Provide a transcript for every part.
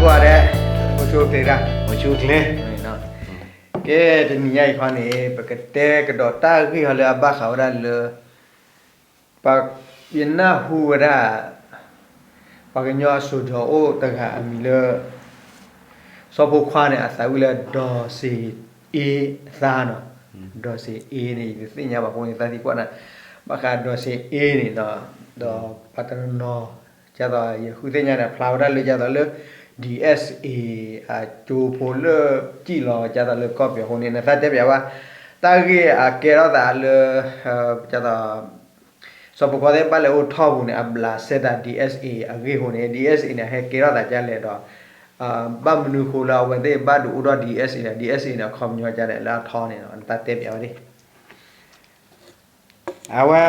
ကိးဂၤဒဲး, အိၣ်ဆူၣ်အိၣ်ချ့တၢ်, အိၣ်ဆူၣ်အိၣ်ချ့. ကဲ, တနံၤညါအံၤခီန့ၣ် ပကတဲကဒီးတၢ်ဂ့ၢ်ဟီလၢအဘၣ်ဃးဝဲဒၣ်လၢ ပှၤယနၢ်ဟူဝဲဒၣ် ပှၤကညီအစိၤဒီးအိၣ်တဂၤအမံၤလၢ စီၤဖိခွါန့ၣ် အသးဝံၣ်လၢ ဒီးစ့အ့အသါနီၤ, ဒီးစ့အ့န့ၣ် ယတသ့ၣ်ညါဘၣ်အဃိန့ၣ် သးသံကွၢ်နၤ ဘၣ်ဃးဒီးစ့အ့န့ၣ်ဒီး ဒီးပှၤတနီၤနီၤ ဒ်သိးယဃုသ့ၣ်ညါန့ၣ် ဖျါဝဲဒၣ်လၢဒ်သိးလၢ DSA အကၠိဖိလၢ စံၣ်လီၤဒ်သိးလၢကီၢ်ပယီၤအဃိန့ၣ် နသးတဲပျးဝဲ တၢ်ဂ့ၢ်အကဲထီၣ်သးလၢ ဒ်သိး စီၤဖိခွါသ့ၣ်ဘၣ်လဲၤအိၣ်ထီၣ်ပူၤန့ၣ် အဘျးစဲတၢ် DSA အဂ့ၢ်အဃိန့ၣ် DSA န့ၣ် ဟဲကဲထီၣ်သးဒ်လဲၣ်ဒီး ဘၣ်မနုၤအဃိလၢအဝဲသ့ၣ်ဘၣ်ဒုးအိၣ်ထီၣ် DSA ဒီး DSA န့ၣ် အခီပညီဒ်လဲၣ်လၢအထီန့ၣ် နတၢ်တဲပျးဝဲဒၣ် အဝဲ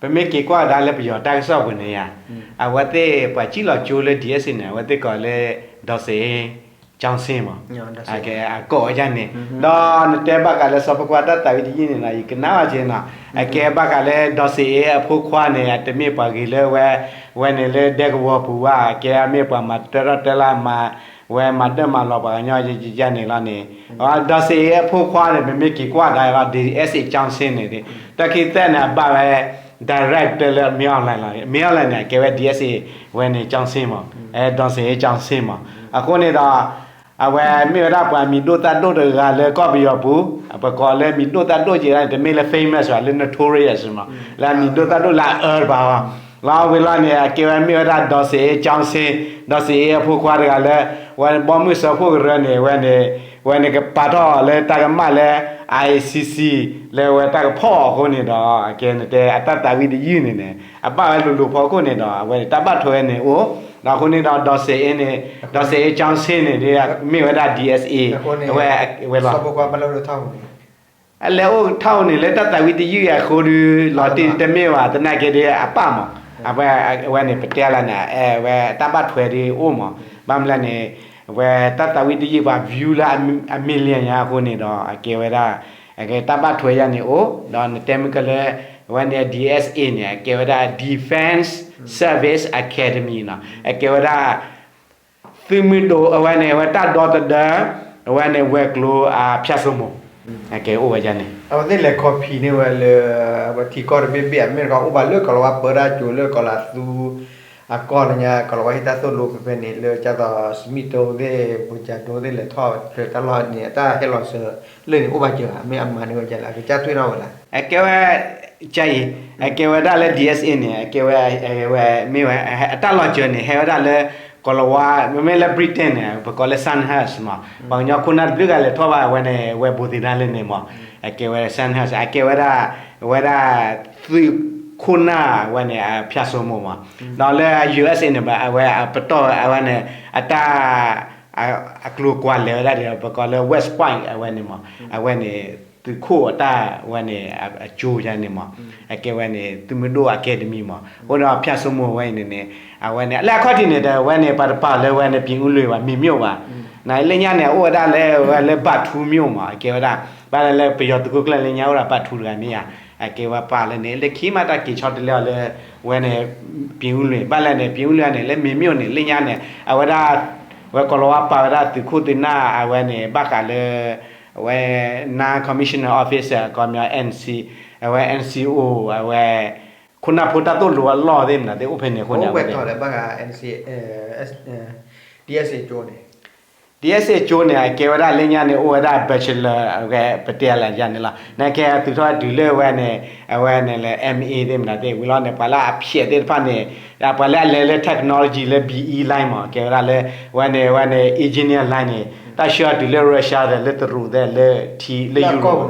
ပမ့ၢ်က့ၤကွၢ်ကဒါလၢပယီၤတၢ်ကစီၣ်ပူၤန့ၣ်ယါ, အဝဲသ့ၣ်ပှၤစံၣ်လီၤကၠိလၢ DSA န့ၣ် အဝဲသ့ၣ်ကိးလၢ ဒီးစ့အ့ ကၠီစ့မး, အကိးဝဲဒ်န့ၣ်, ဒီးနတဲဘၣ်ဃးလၢစီၤဖိခွါတၢ်သးဝံၣ်တယုၢ်န့ၣ်နီၤ ယကနၣ်ဘၣ်က့ၤနီၤ, အကဲဘၣ်ဃးလၢဒီးစ့အ့အဖိခွါန့ၣ် အတမ့ၢ်ပှၤဂ့ၤလၢဝဲ ဝဲန့ၣ်လၢဒဲကဝီၤပူၤဘၣ်, အကဲအမ့ၢ်ပှၤမၤတၢထီၣ်တၢလၢမၤ ဝဲမၤဒၢၣ်မၤလီၤပှၤကညီယန့ၣ်လီၤန့ၣ်, ဒီးစ့အ့အဖိခွါန့ၣ် ပမ့ၢ်က့ၤကွၢ်ဒါလီၤ DSA ကၠီစ့န့ၣ် တၢ်ခံသ့ၣ်န့ၣ် အဘၣ်ဝဲ director လၢ မင်းအောင်လှိုင် လီၤ, မင်းအောင်လှိုင် န့ၣ် အကဲဝဲ DSA ဝဲန့ၣ် ကၠီစ့မး, ဒီးစ့အ့ကၠီစ့မး, အဃိန့ၣ်ဒီး အဝဲမ့ၢ်ဝဲဒၣ်ပှၤမံၤဒိၣ်သၣ်ဒိၣ်တဂၤလၢကီၢ်ပယီၤပူၤ, ပကိးလၢမံၤဒိၣ်သၣ်ဒိၣ်က့ၤဒၣ်န့ၣ် တမ့ၢ်လၢ famous ဘၣ် လၢ notorious မး, လၢအမံၤဒိၣ်သၣ်ဒိၣ်လၢအအၢတဘၣ်ဘၣ်, လီၤဝံၤလီၤန့ၣ် အကဲဝဲမ့ၢ်ဝဲဒၣ်ဒီးစ့အ့ကၠီစ့, ဒီးစ့အ့အဖိခွါတဂၤလၢ ဝဲဘီမုၢ်စၢဖှိၣ်ကရၢန့ၣ် ဝဲန့ၣ် ဝဲန့ၣ်ကပာ်ထီၣ်အီၤလၢတၢ်ကမၣ်လၢ ICC လၢဝဲတၢ်ကဖီၣ်အီၤအဃိန့ၣ်ဒီး အကဲနတဲအတၢ်သးဝံၣ်တယုၢ်န့ၣ်န့ၣ် အဘၣ်ဝဲလိၤလိၤဖီခိၣ်န့ၣ်ဒီး အဝဲန့ၣ် တၢ်ဘၣ်ထွဲန့ၣ်အိၣ်, ဒီးအဃိန့ၣ်ဒီး ဒီးစ့အ့န့ၣ် ဒီးစ့အ့ကၠီစ့န့ၣ် မ့ၢ်ဝဲဒၣ် DSA ဝဲလီၤ အလဲၤအိၣ်ထီၣ်န့ၣ် လၢတၢ်သးဝံၣ်တယုၢ်အံၤအဃိဒီး လီၤတံၢ်တမ့ၢ်ဘၣ် သနာ်က့ဒီး အပၣ်မး, အဝဲန့ၣ် ပတဲလၢန့ၣ် အဝဲတၢ်ဘၣ်ထွဲဒီးအိၣ်မး, ဘၣ်မနုၤလဲၣ်န့ၣ် ဝဲတၢ်သးဝံၣ်တယုၢ်ပှၤ view လၢအ million ညါအဃိန့ၣ်ဒီး အကဲဝဲဒၣ် အကဲတၢ်ဘၣ်ထွဲယါန့ၣ်အိၣ်, ဒီးနတဲမ့ၢ်ကလၢ အဝဲန့ၣ် DSA န့ၣ် အကဲဝဲဒၣ် Defense Service Academy နီၤ, အကဲဝဲဒၣ် သုးမုၢ်ဒိၣ်အဝဲန့ၣ် အဝဲတၢ်ဒီသဒၢ အဝဲန့ၣ် ဝဲၤကျိၤအဖၠၣ်စိမိၤ အကဲအိၣ်ဝဲဒ်န့ၣ်, အဝဲသ့ၣ်လဲၤခီဖံးန့ၢ်ဝဲလၢ ပထံကီၢ်တဘ့ၣ်ဘ့ၣ် အမ့ၢ်တခီအိၣ်ဘၣ်လၢကီၤလၤဝါပၢတၢ်ကၠိလၢကီၤလၤသူ အကီၢ်လၢညါ ကီၤလၤဝါဟ့ၣ်တၢ်သိၣ်လိဖဲဖဲန့ၣ် လၢကၢ်သိး စမံတိသ့ၣ် ဘိၣ်ကၠးဒိသ့ၣ်လဲၤထီၣ်တၢ်လီၢ်န့ၣ် အတၢ်ဟဲလီၤစၢၤလၢန့ၣ်အိၣ်ဘၣ်စၢၤဧါ မ့ၢ်အမၤန့ၢ်ဝဲဒ်လဲၣ် အကစၢ်ထွံၣ်ထီၣ်ဝဲလဲၣ်. အကဲဝဲ ကၢ်အံၤ အကဲဝဲဒၣ်လၢ DSA န့ၣ် အကဲဝဲ ဝဲမ့ၢ်ဝဲ အတၢ်လီၤစၢၤန့ၣ် ဟဲဝဲဒၣ်လၢ ကီၤလၤဝါ မ့မ့ၢ်လၢ Britain န့ၣ် ပကိးလၢ Sandhurst မး ပှၤကညီခိၣ်နၢ်တဘျုးဂၤလဲၤထီၣ်ဘၣ် အဝဲန့ၣ် ဝဲဘိးသ့ၣ်တၢ်လၢန့ၣ်မး အကဲဝဲ Sandhurst အကဲဝဲဒၣ် ဝဲဒၣ် သုးခိၣ်နၢ်ဝဲန့ၣ် အဖၠၣ်စိမိၤမး ဒီးလၢ USA န့ၣ် အဝဲပတီၢ်အဝဲန့ၣ် အတၢ် အကျိၤကွၢ်လဲၤဝဲဒၣ်ဒီး ပကိးလၢ West Point အဝဲန့ၣ်မး အဝဲန့ၣ် သုးခိၣ်အတၢ်ဝဲန့ၣ် အကၠိယါန့ၣ်မး အကဲဝဲန့ၣ် သုးမုၢ်ဒိၣ် academy မး အဃိဒီးဖၠၣ်စိမိၤဝဲအံၤန့ၣ်န့ၣ် အဝဲန့ၣ် လၢအခီၣ်ထံးန့ၣ်ဒီး အဝဲန့ၣ်ပှၤတပာ်လၢဝဲန့ၣ် ပြင်ဦးလွင် ဘၣ် မ့ၢ်မ့ၢ်ဘၣ် နလၢညါန့ၣ် အအိၣ်ဝဲဒၣ်လၢဝဲလၢ ဘၣ်ထူမ့ၢ်မး အကဲဝဲဒၣ် ဘၣ်လၢလၢပယီၤသုးခိၣ်ကျၢၢ်လၢညါအိၣ်ဒီး ဘၣ်ထူတဂၤမ့ၢ်ဧါ အကဲဝဲပာ်လၢန့ၣ် လၢခံမးတၢ်က့ၤဆီတလဲအီၤလၢ ဝဲန့ၣ် ပြင်ဦးလွင် ဘၣ်လဲၣ်န့ၣ် ပြင်ဦးလွင် န့ၣ် လၢမ့ၢ်မ့ၢ်န့ၣ် လၢညါန့ၣ် အဝဲဒၣ် ဝဲကီၤလၤဝါပာ်ဝဲဒၣ်သုးခိၣ်သုးနၢ်အဝဲန့ၣ် ဘၣ်ဃးလၢ အဝဲ Non-Commissioned Officer ကီမီ NC အဝဲ NCO အဝဲ ခိၣ်နၢ်ဖိတၢ်သိၣ်လိအလီၢ်သ့ၣ်မနုၤသ့ၣ်အိၣ်ဖဲန့ၣ်အဃိန့ၣ် အဝဲ DSA ကၠိန့ၣ် အကဲဝဲဒၣ်လၢညါန့ၣ် အိၣ်ဝဲဒၣ် Bachelor အဝဲပတဲလၢယါန့ၣ်လီၤ. နကဲသုးထီၣ်တုၤလၢဝဲန့ၣ် အဝဲန့ၣ်လၢ MA သ့ၣ်မနုၤသ့ၣ် ဝံၤလီၤန့ၣ် ပှၤလၢအဖျဲးသ့ၣ်တဖၣ်န့ၣ် ပှၤလၢအလဲၤလၢ technology လၢ BE line မး ကဲဝဲဒၣ်လၢ ဝဲန့ၣ် ဝဲန့ၣ် engineer line န့ၣ် တၢ်ဆှၢအီၤတုၤလၢ Russia သ့ၣ် လၢတရူးသ့ၣ် လၢထံ လၢယူရပၤ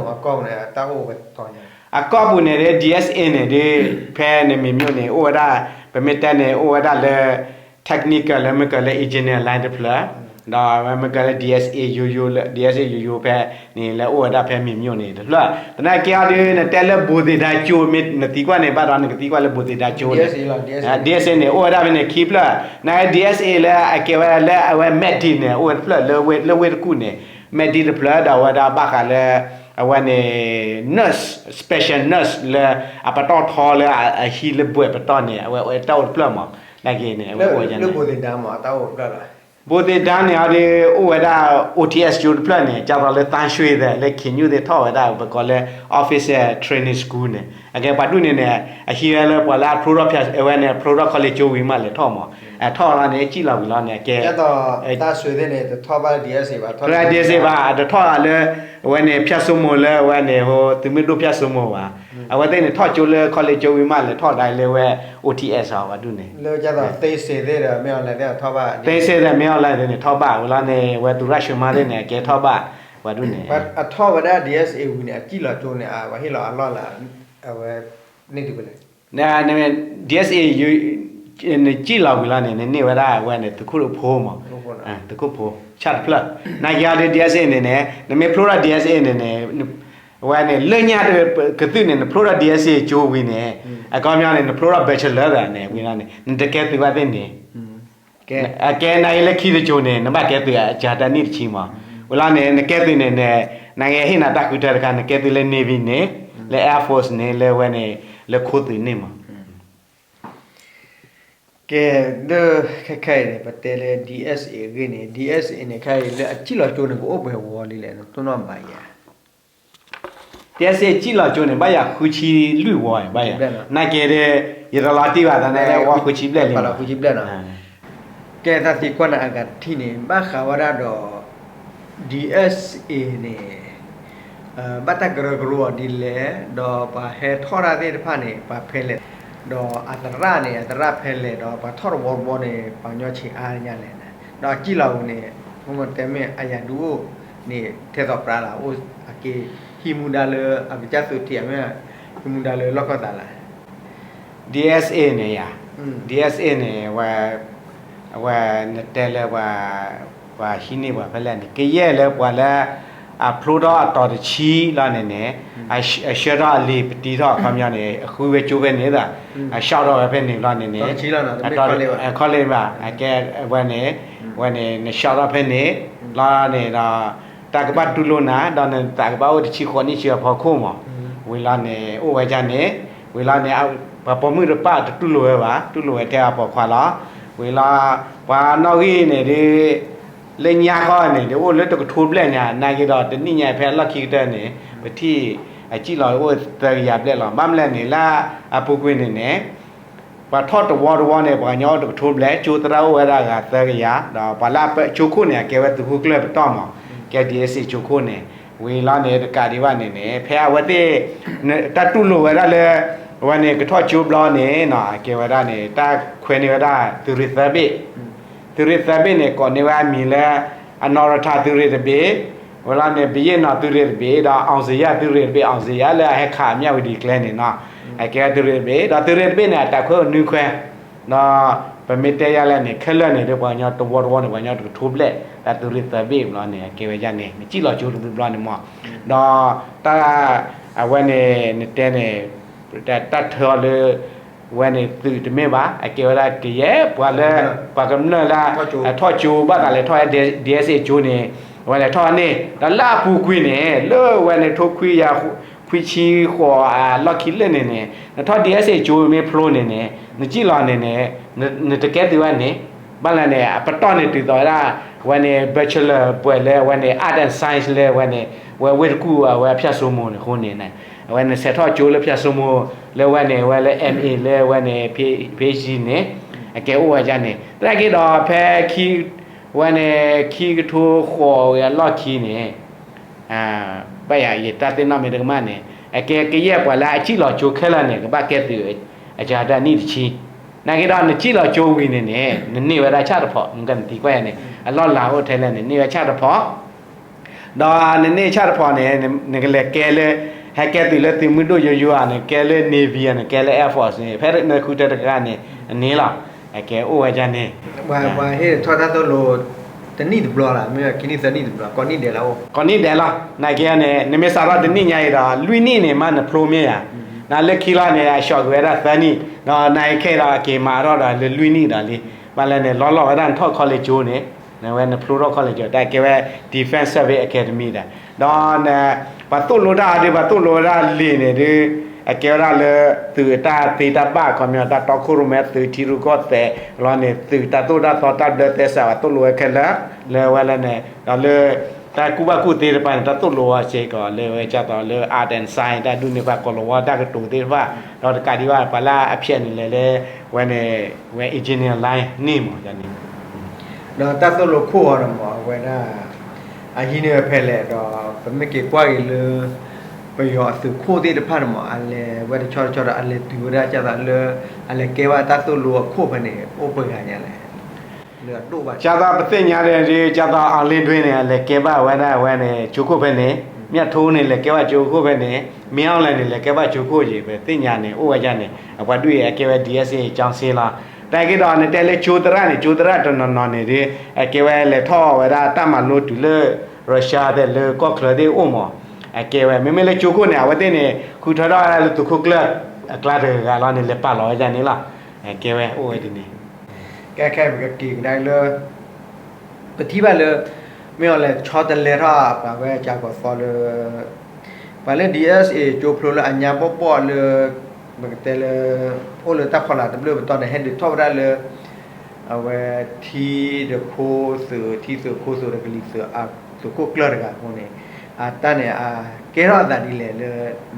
အကီၢ်ပူၤန့ၣ်ဒီး DSA န့ၣ်ဒီး ဖဲန့ၣ်မ့ၢ်မ့ၢ်န့ၣ် အိၣ်ဝဲဒၣ် ပမ့ၢ်တဲန့ၣ် အိၣ်ဝဲဒၣ်လၢ technical လၢမ့ၢ်ကလၢ engineer line တဖျၢၣ် ဒီးမ့ၢ်ကလၢ DSA ယိယိ လၢ DSA ယိယိဖဲန့ၣ် လၢအိၣ်ဝဲဒၣ်ဖဲမ့ၢ်မ့ၢ်န့ၣ်တဖျၢၣ် သနာ်က့အီၤဒုး နတဲလၢဘိးသ့ၣ်တၢ်ကၠိ မ့ၢ်နသံကွၢ်န့ၣ်ဘၣ်ဒီး နကသံကွၢ်လၢဘိးသ့ၣ်တၢ်ကၠိန့ၣ် DSA န့ၣ် အိၣ်ဝဲဒၣ်ဖဲန့ၣ်ခံဖျၢၣ် န DSA လၢအကဲဝဲဒၣ်လၢအဝဲ medic န့ၣ် အိၣ်ဝဲတဖျၢၣ် လၢဝ့ၢ်တကူၣ်န့ၣ် medic တဖျၢၣ် ဒီးအဝဲဒၣ်ဘၣ်ဃးလၢ အဝဲန့ၣ် nurse special nurse လၢအပတီၢ်ထီလၢအဟံးလၢဘှဲးပတီၢ်န့ၣ် အဝဲတၢ်အိၣ်တဖျၢၣ်မး နာ်က့န့ၣ် အဝဲအိၣ်ဝဲန့ၣ် လၢဘိးသ့ၣ်တၢ်မး တၢ်အိၣ်တဖျၢၣ်လီၤ. ဘိသ့ၣ်ဒါန့ၣ်အီၤဒီး အိၣ်ဝဲဒၣ် O T S ကၠိတဖျၢၣ်န့ၣ် ကၢ်သိးလၢသန်းရွှေသ့ၣ် လၢခ့ညူၣ်သ့ၣ်ထီၣ်ဝဲဒၣ် ပကိးလၢ Officer Training School န့ၣ် အကဲပှၤဒူၣ်န့ၣ်န့ၣ် အဟံးဝဲလၢပှၤလၢအဖျိထီၣ်ဖၠၣ် အဝဲန့ၣ် ဖျိထီၣ် college ကၠိဝံၤမးလဲၤထီၣ်မး အထီၣ်လီၤန့ၣ် စံၣ်လီၤဝံၤလီၤန့ၣ် အကဲ သန်းရွှေသ့ၣ်န့ၣ် တထီၣ်ဘၣ် D S A ဘၣ် ထီၣ် D S A ဘၣ် အတထီၣ်လၢ အဝဲန့ၣ် ဖၠၣ်စိမိၤလၢအဝဲန့ၣ် သုးမုၢ်ဒိၣ်ဖၠၣ်စိမိၤဘၣ်. အဝဲသ့ၣ်န့ၣ် ထီၣ်ကၠိလၢ college ကၠိဝံၤမးလဲၤထီၣ်ဒၣ်လၢဝဲ O T S အီၤ ပှၤဒူၣ်န့ၣ် လၢကၢ်သိး သန်းရွှေသ့ၣ်ဒီး မ့ၢ်အီၤလဲၤသ့ၣ်ထီၣ်ဘၣ် သန်းရွှေသ့ၣ် မ့ၢ်အီၤလဲၤသ့ၣ်န့ၣ် ထီၣ်ဘၣ်ဝံၤလီၤန့ၣ် ဝဲသူရရွှေမန်းသ့ၣ်န့ၣ် အကဲထီၣ်ဘၣ် ပှၤဒူၣ်န့ၣ် အထီၣ်ဝဲဒၣ် D S A ဝံၤန့ၣ် အစံၣ်လီၤကၠိန့ၣ် အဝဲဟ့ၣ်လီၤအလီၢ်လၢ အဝဲ န့ၢ်တုၤဖဲလဲၣ် န D S A နစံၣ်လီၤဝံၤလီၤန့ၣ် နန့ၢ်ဝဲဒၣ်ဝဲန့ၣ် သုးခိၣ်ဖိမး, သုးခိၣ်ဖိ ဆၣ်တဖျၢၣ်, နာ်က့ၤအီၤဒီး D S A န့ၣ်န့ၣ် နမ့ၢ်ဖျိထီၣ် D S A န့ၣ်န့ၣ် ဝဲန့ၣ် လၢညါတကသုၣ်န့ၣ် နဖျိထီၣ် D S A ကၠိဝံၤန့ၣ် အခီပညီန့ၣ် နဖျိထီၣ် bachelor န့ၣ် ဝံၤလီၤန့ၣ် နတကဲသုးဘၣ်သ့ၣ်န့ၣ် အကဲနာ်က့ၤလၢခံတကၠိန့ၣ် နဘၣ်ကဲသုးအစှၤတၢ်နံၣ်တဆံမး, ဝံၤလီၤန့ၣ် နကဲသုးန့ၣ်န့ၣ် နာ်က့ၤဟ့ၣ်နၤတၢ်ဃုထၢတခါ နကဲသုးလၢ Navy န့ၣ် လၢ Air Force န့ၣ် လၢဝဲန့ၣ် လၢခိသုးန့ၣ်မး ကဲ ဒီးခဲခဲအံၤန့ၣ် ပတဲလၢ D S A အဂ့ၢ်န့ၣ် D S A န့ၣ် ခဲအံၤလၢအစံၣ်လီၤကၠိန့ၣ် ကအိၣ်ပှဲၤဝီလံလဲၣ် နတိၢ်နီၣ်ဘၣ်ယၤ D S A စံၣ်လီၤကၠိန့ၣ် ဘၣ်ယၤဃုဆံလွံၢ်ဝီဘၣ်ယၤ, နာ်က့ၤဒီး ယတလီၤတံၢ်ဘၣ်သးန့ၣ် ဝီဃုဆံဘျဲၣ်လံ ဃုဆံဘျဲၣ်နီၤ ကဲသးသံကွၢ်န့ၣ်အဂၤတထံၣ်န့ၣ် ဘၣ်ဃးဝဲဒၣ်ဒီး D S A န့ၣ် ဘၣ်တၢ်ကရၢကရိအီၤဒ်လဲၣ်, ဒီးပှၤဟဲထီၣ်တၢ်သ့ၣ်တဖၣ်န့ၣ် ပှၤဖဲလဲၣ်, ဒီးအသရၣ်န့ၣ် အသရၣ်ဖဲလဲၣ်, ဒီးပှၤထီၣ်တဝီတဝီန့ၣ် ပှၤကညီဆံးအါညါလဲၣ်, ဒီးအစံၣ်လီၤပူၤန့ၣ် မ့ၢ်တဲမ့ၢ်အယၤဒုးအိၣ်န့ၣ် ထဲသိးပြးလၢ အိၣ်အက့ၤဟံးမူဒါလၢအကစၢ်သုးထံး အမ့ၢ်ဟံးမူဒါလၢလီၢ်ခီၣ်သးလၢ D S A န့ၣ်ယၤ, D S A န့ၣ် အဝဲ နတဲလၢ ပှၤဟံးန့ၢ်ပှၤဖဲလဲၣ်န့ၣ် ကယဲၢ်လၢပှၤလၢ အဖျိထီၣ်အတီၤတဆံလီၤန့ၣ်န့ၣ် အဆှၢထီၣ်အလံာ်ပတံထီၣ်အခီပညီန့ၣ် အဃုဝဲကၠိဖဲန့ၣ်ဒီး အဆှၢထီၣ်ဝဲဖဲန့ၣ်လီၤန့ၣ်န့ၣ် ခီလ့ၣ်ဘၣ် အကဲဝဲန့ၣ် ဝဲန့ၣ် နဆှၢထီၣ်ဖဲန့ၣ်လီၤန့ၣ်ဒီး တၢ်ကဘၣ်တူၢ်လိာ်နၤ ဒီးနသးကဘၣ်အိၣ်တဆံဃိးနံၣ်ဆံအဖီခိၣ်မး, ဝံၤလီၤန့ၣ် အိၣ်ဝဲဒၣ်န့ၣ် ဝံၤလီၤန့ၣ် ပှၤပိာ်မုၣ်တဖၣ်တတူၢ်လိာ်ဝဲဘၣ် တူၢ်လိာ်ဝဲထဲအပိာ်ခွါလီၤ, ဝံၤလီၤ ပှၤနီၣ်ဂံၢ်န့ၣ်ဒ် လၢညါဃီန့ၣ် ဒ်အိၣ်လၢတကထိဘျဲၣ်ညါ နာ်က့ၤဒီးတနံၣ်ညါဖဲအလီၢ်ခံကတၢၢ်န့ၣ် ပထံၣ်အစံၣ်လီၤအိၣ်သၢကယၤဘျဲၣ်လီၤ, ဘၣ်မနုၤလဲၣ်န့ၣ် လၢအပူၤကွံာ်န့ၣ်န့ၣ် ပှၤထီၣ်တဝီတဝီန့ၣ် ပှၤကညီအိၣ်တကထိဘျဲၣ် ကၠိသရၣ်အိၣ်ဝဲဒၣ်ဂၤသၢကယၤ ဒီးပှၤလၢအပၢကၠိခိၣ်န့ၣ် အကဲဝဲသုးခိၣ်ကျၢၢ်ပတီၢ်မး, ကဲ D S A ကၠိခိၣ်န့ၣ် ဝံၤလီၤန့ၣ် တကးဒံးဘၣ်န့ၣ်န့ၣ် ဖဲအဝဲသ့ၣ် တၢ်တူၢ်လိာ်ဝဲဒၣ်လၢ အဝဲန့ၣ်ကထီၣ်ကၠိဘျီန့ၣ် အကဲဝဲဒၣ်န့ၣ် တၢ်ခွဲးန့ၢ်ဝဲဒၣ်သုးရ့ၣ်သၢဘ့ၣ်, သုးရ့ၣ်သၢဘ့ၣ်န့ၣ် ကိးန့ၢ်ဝဲအမံၤလၢ အနီၢ်ရထၢၣ်သုးရ့ၣ်တဘ့ၣ်, ဝံၤလီၤန့ၣ် ဘုရင့်နောင်သုးရ့ၣ်တဘ့ၣ် ဒီး အောင်ဇေယျသုးရ့ၣ်တဘ့ၣ်, အောင်ဇေယျလၢအဟဲခးမြဝတီကျဲန့ၣ်နီၤ, အကဲသုးရ့ၣ်တဘ့ၣ် ဒီးသုးရ့ၣ်တဘ့ၣ်န့ၣ် အတၢ်ခွဲးအိၣ်နွံခွဲး, ဒီးပမ့ၢ်တဲယၤလဲၣ်န့ၣ် ခဲလၢာ်န့ၣ်ဒီးပှၤကညီတဝီတဝီန့ၣ် ပှၤကညီတကထိဘျဲၣ် လၢသုးရ့ၣ်သၢဘ့ၣ်ဘျီန့ၣ် အကဲဝဲဒၣ်န့ၣ် နစံၣ်လီၤကၠိတဘျီန့ၣ်မး, ဒီးတၢ် အဝဲန့ၣ် နတဲန့ၣ် တၢ်ထၢအီၤလၢ ဝဲန့ၣ်သုးတမ့ၢ်ဘၣ် အကဲဝဲဒၣ်ကယဲၢ်ပှၤလၢ ပှၤကမျၢၢ်လၢ ထီၣ်ကၠိဘၣ်သးလဲၤထီၣ် D S A ကၠိန့ၣ် အဝဲလဲၤထီၣ်န့ၣ် ဒီးလၢအပူၤကွံာ်န့ၣ် လၢဝဲန့ၣ်ထိခွံယၤ ခွံဆံဃိးအလီၢ်ခံလၢာ်န့ၣ်န့ၣ် နထီၣ်ဒီးS Hကၠိမ့ၢ်ဖျိန့ၣ်န့ၣ် နစံၣ်လီၤန့ၣ်န့ၣ် နတကဲသုးဘၣ်န့ၣ် ဘၣ်လဲၣ်န့ၣ် အပတီၢ်န့ၣ်တုၤသိးဝဲဒၣ် ဝဲန့ၣ် Bachelor ပှဲၤလၢဝဲန့ၣ် Art and Science လၢဝဲန့ၣ် ဝဲဝ့ၢ်တကူၣ်အဝဲဖၠၣ်စိမိၤန့ၣ်အဃိန့ၣ် အဝဲန့ၣ်ဆဲးထီၣ်ကၠိလၢဖၠၣ်စိမိၤ လၢဝဲန့ၣ် ဝဲလၢ M A လၢဝဲန့ၣ် P- PhD န့ၣ် အကဲအိၣ်ဝဲဒၣ်န့ၣ် သနာ်က့ဒီးဖဲခံ ဝဲန့ၣ် ခံကထိဃိးဝဲအလီၢ်ခံန့ၣ် ဘၣ်ယၤ ယတၢ်သ့ၣ်နီၣ်မ့ၢ်တကမၣ်န့ၣ် အကဲကယဲၢ်ပှၤလၢအစံၣ်လီၤကၠိခဲလၢာ်န့ၣ် ကဘၣ်ကဲသုး အစှၤတၢ်နံၣ်တဆံ နာ်က့ဒီးနစံၣ်လီၤကၠိဝံၤန့ၣ်န့ၣ် နန့ၢ်ဝဲဒၣ်ဆၣ်တဖီၣ် နကနသံကွၢ်ယၤန့ၣ် အလီၢ်လၤအိၣ်ထဲလဲၣ်န့ၣ် န့ၢ်ဝဲဆၣ်တဖီၣ် ဒီးနန့ၢ်ဆၣ်တဖီၣ်န့ၣ် နကလဲၤကဲလၢ ဟဲကဲသုးလၢသုးမုၢ်ဒိၣ်ယိယိဧါ နကဲလၢ Navy ဧါ နကဲလၢ Air Force န့ၣ် ဖဲနဃုထၢတဂၤန့ၣ် အန့ၣ်လီၤ အကဲအိၣ်ဝဲဒၣ်န့ၣ် ပှၤဟ့ၣ်ထီၣ်တၢ်သိၣ်လိ တနံၣ်တဘျီလီၤ မ့ၢ်ခံနံၣ်သၢနံၣ်တဘျီ ကိးနံၣ်ဒဲးလီၤအိၣ် ကိးနံၣ်ဒဲးလီၤ နာ်က့န့ၣ် နမ့ၢ်စးထီၣ်တနံၣ်ညါအံၤဒီး လွံၢ်နံၣ်န့ၣ်မးနဖျိမ့ၢ်ဧါ နလၢခံလီၤန့ၣ် အဆှီကွံာ်ဝဲဒၣ်သၢနံၣ် ဒီးနအံၤခဲအံၤဒီး က့ၤမၤထီၣ်ဒီးလၢလွံၢ်နံၣ်ဒီးလံ ဘၣ်လဲၣ်န့ၣ် လီၤလီၤဝဲဒၣ်နထီၣ် college ကၠိန့ၣ် နဝဲနဖျိထီၣ် college ကၠိ တၢ်ကဲဝဲ Defence Service Academy ဒီး ဒီး ပှၤသိၣ်လိတၢ်အီၤဒီး ပှၤသိၣ်လိဝဲဒၣ်လံာ်န့ၣ်ဒီး အကဲဝဲဒၣ်လၢ သုးအတၢ်သ့တၢ်ဘၣ် ခီပညီ တၢ်တီခိၣ်ရိၣ်မဲ သုးထံရူၢ်ကီၢ်သဲးလီၤန့ၣ် သုးတၢ်သိၣ်တၢ်သီ တၢ်ဘျၢသဲစး ပှၤသိၣ်လိဝဲခဲလၢာ် လၢဝဲလၢန့ၣ် ဒီးလၢ တၢ်ကူၣ်ဘၣ်ကူၣ်သ့တဖၣ်န့ၣ် တၢ်သိၣ်လိဝဲစ့ၢ်ကီး လၢဝဲဒ်သိးလၢ art and science တၢ်ဒုးန့ၢ်ဘၣ် ကိးလီၤဝီတၢ်ကတိၤသ့ၣ်တဖၣ် ဒီးတကးဒံးဘၣ် ပှၤလၢအဖျဲးန့ၣ်လဲၣ်လၢ ဝဲန့ၣ် ဝဲ engineer line န့ၣ်မးန့ၣ် ဒီးတၢ်သိၣ်လိခိၣ်အီၤန့ၣ်မး အဝဲဒၣ် အဟံးန့ၢ်ဝဲဖဲလဲၣ်ဒီး ပမ့ၢ်က့ၤကွၢ်က့ၤလၢ ပယီၤအသုးခိၣ်သ့ၣ်တဖၣ်န့ၣ်မး အလဲၤဝဲတဆီတဆီဒီး အလဲၤတုၤဝဲဒၣ်ဒ်သိးလၢ အလဲၤကဲဘၣ်တၢ်သိၣ်လိအခိၣ်ဖဲန့ၣ် အိၣ်ပှဲၤဂၤညါလဲၣ် လၢအဒိၣ်ဘၣ် ဒ်သိးပသ့ၣ်ညါဒီး ဒ်သိး အောင်လင်းဒွေး န့ၣ် အလဲၤကဲဘၣ်ဝဲဒၣ်ဝဲန့ၣ် ကၠိခိၣ်ဖဲန့ၣ် မၠၣ်ထိန့ၣ် လဲၤကဲဘၣ်ကၠိခိၣ်ဖဲန့ၣ် မင်းအောင်လှိုင် န့ၣ် လဲၤကဲဘၣ်ကၠိခိၣ်က့ၤ ပသ့ၣ်ညါန့ၣ် အိၣ်ဝဲဒၣ်န့ၣ် အပှၤဒုးအံၤ အကဲဝဲ ဒီး စီ အကၠီစ့လီၤ တၢ်က့ဒီး နတဲလၢကၠိသရၣ်န့ၣ် ကၠိသရၣ်တနီၤနီၤန့ၣ်ဒီး အကဲဝဲလဲၤထီၣ်ဝဲဒၣ်တၢ်မၤလိတုၤလၢ Russia သ့ၣ်လၢကီၢ်ချၢသ့ၣ်အိၣ်မး အကဲဝဲ မ့မ့ၢ်လၢကၠိခိၣ်န့ၣ် အဝဲသ့ၣ်န့ၣ် ဃုထၢထီၣ်ဝဲဒၣ်လၢသုးခိၣ်ကျၢၢ်အကျါတဂၤလီၤန့ၣ် လဲၤပာ်လီၤဝဲဒၣ်န့ၣ်လီၤ အကဲဝဲအိၣ်ဝဲဒ်န့ၣ် ကဲခဲပကက့ၤကဒါလၢ ပထံၣ်ဘၣ်လၢ မ့ၢ်အီၤလဲၤဆီတလဲထီၣ် ပှၤဝဲကၠါကီၤသီလၢ ပှၤလၢ ဒီး စီ ကၠိဖျိလၢအညါဘီၣ်ဘီၣ်လၢ ပကတဲလၢ အိၣ်လၢတၢ်ဖီလာ်တဘျုးပတီၢ်န့ၣ် ဟဲဒုးထီၣ်ဝဲဒၣ်လၢ အဝဲထံတခိၣ်သုး ထံသုးခိၣ်သုးဒီးကလံၤသုး သုးခိၣ်ကျၢၢ်တဂၤအဃိန့ၣ် အတၢ်န့ၣ် အကဲထီၣ်အသးဒ်လဲၣ်လၢ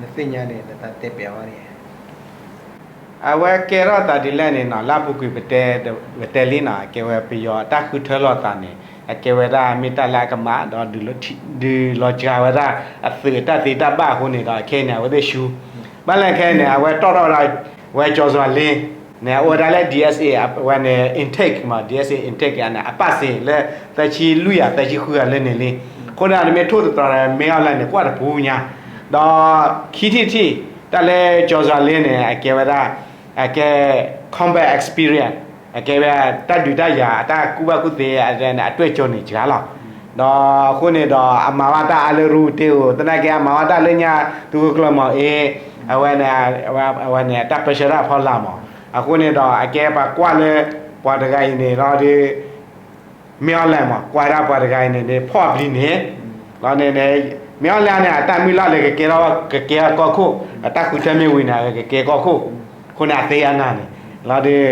နသ့ၣ်ညါန့ၣ် နတၢ်တဲပျးဝဲန့ၣ် အဝဲကဲထီၣ်သးဒ်လဲၣ်န့ၣ်နီၤ လၢအပူၤကွံာ်ပတဲ ပတဲလံနီၤ အကဲဝဲပယီၤတၢ်ဃုထၢလိာ်သးန့ၣ် အကဲဝဲဒၣ်မ့ၢ်တၢ်လၢအကမၣ် ဒီးဒုးလီၤစှၤဝဲဒၣ် အသုးအတၢ်သ့တၢ်ဘၣ်အဃိန့ၣ်ဒီး ခဲအံၤန့ၣ် အဝဲသ့ၣ်ဆူ ဘၣ်လဲၣ်ခဲအံၤန့ၣ် အဝဲတီၣ်ထီၣ်ဝဲဒၣ် ဝဲကၠီၤစွၤလ့ န့ၣ် အအိၣ်ဝဲဒၣ်လၢ ဒီး စီ အဝဲန့ၣ် intake မး ဒီး စီ intake န့ၣ် အပာ်စ့ၢ်လၢ သၢဆံလွံၢ်ဂၤ သၢဆံဃုဂၤလၢန့ၣ်လံ အဃိန့ၣ် နမ့ၢ်ထိၣ်သတြီၤန့ၣ် မ့ၢ်အီၤလဲၣ်န့ၣ် ကွၢ်တပူၤညါ ဒီးခံထံၣ်တထံၣ် တၢ်လၢကၠီၤစွၤလ့န့ၣ် အကဲဝဲဒၣ် အကဲ combat experience အကဲဝဲတၢ်ဒုးတၢ်ယၤ အတၢ်ကူၣ်ဘၣ်ကူၣ်သ့ အတၢ်အတွေ့အကြုံန့ၣ်စှၤလီၤ ဒီးအဃိန့ၣ်ဒီး အမၤဘၣ်တၢ်အါလၢရူတ့ဧိၤ သနာ်က့အမၤဘၣ်တၢ်လၢညါ သုးခိၣ်ကျၢၢ်မီၤအ့ အဝဲန့ၣ် အဝဲန့ၣ် အတၢ်ပၢဆှၢတၢ်အဖီလာ်မး အဃိန့ၣ်ဒီး အကဲပှၤကွၢ်လၢ ပှၤတဂၤအံၤန့ၣ်လီၤဒီး မ့ၢ်အီၤလဲၣ်မး ကွၢ်ဒၣ်ပှၤတဂၤအံၤန့ၣ် ဖီၣ်အပျံၤန့ၣ် လီၤန့ၣ် မ့ၢ်အီၤလဲၣ်န့ၣ် အတၢ်မုၢ်လၢ်လၢကကဲထီၣ် ကကဲထီၣ်ကီၢ်ခိၣ် အတၢ်ဃုထၢမ့ၢ်ဝံၤန့ၣ် ကကဲကီၢ်ခိၣ် အဃိန့ၣ် အသ့အနၤန့ၣ် လီၤဒီး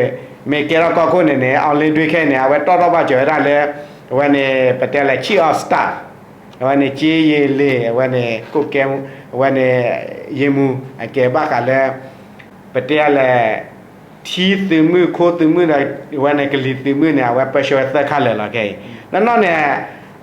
မ့ၢ်ကဲထီၣ်ကီၢ်ခိၣ်န့ၣ်န့ၣ် အောင်လင်းဒွေး ခဲအံၤန့ၣ် အဝဲတီၣ်ထီၣ်ဘၣ်စၢၤဝဲဒၣ်လၢ အဝဲန့ၣ် ပတဲလၢ chief of staff အဝဲန့ၣ် ကၠ့ယ့ၤလ့ၣ် အဝဲန့ၣ် ကိးကဲ အဝဲန့ၣ် ယ့ၤမူ အကဲဘၣ်ဃးလၢ ပတဲလၢ ထံသုးမုၢ်ခိသုးမုၢ်ဒီး အဝဲန့ၣ်ကလံၤသုးမုၢ်န့ၣ် အဝဲပၢဆှၢဝဲသၢခါလၢာ်လီၤခဲအံၤ နီၢ်နီၢ်န့ၣ်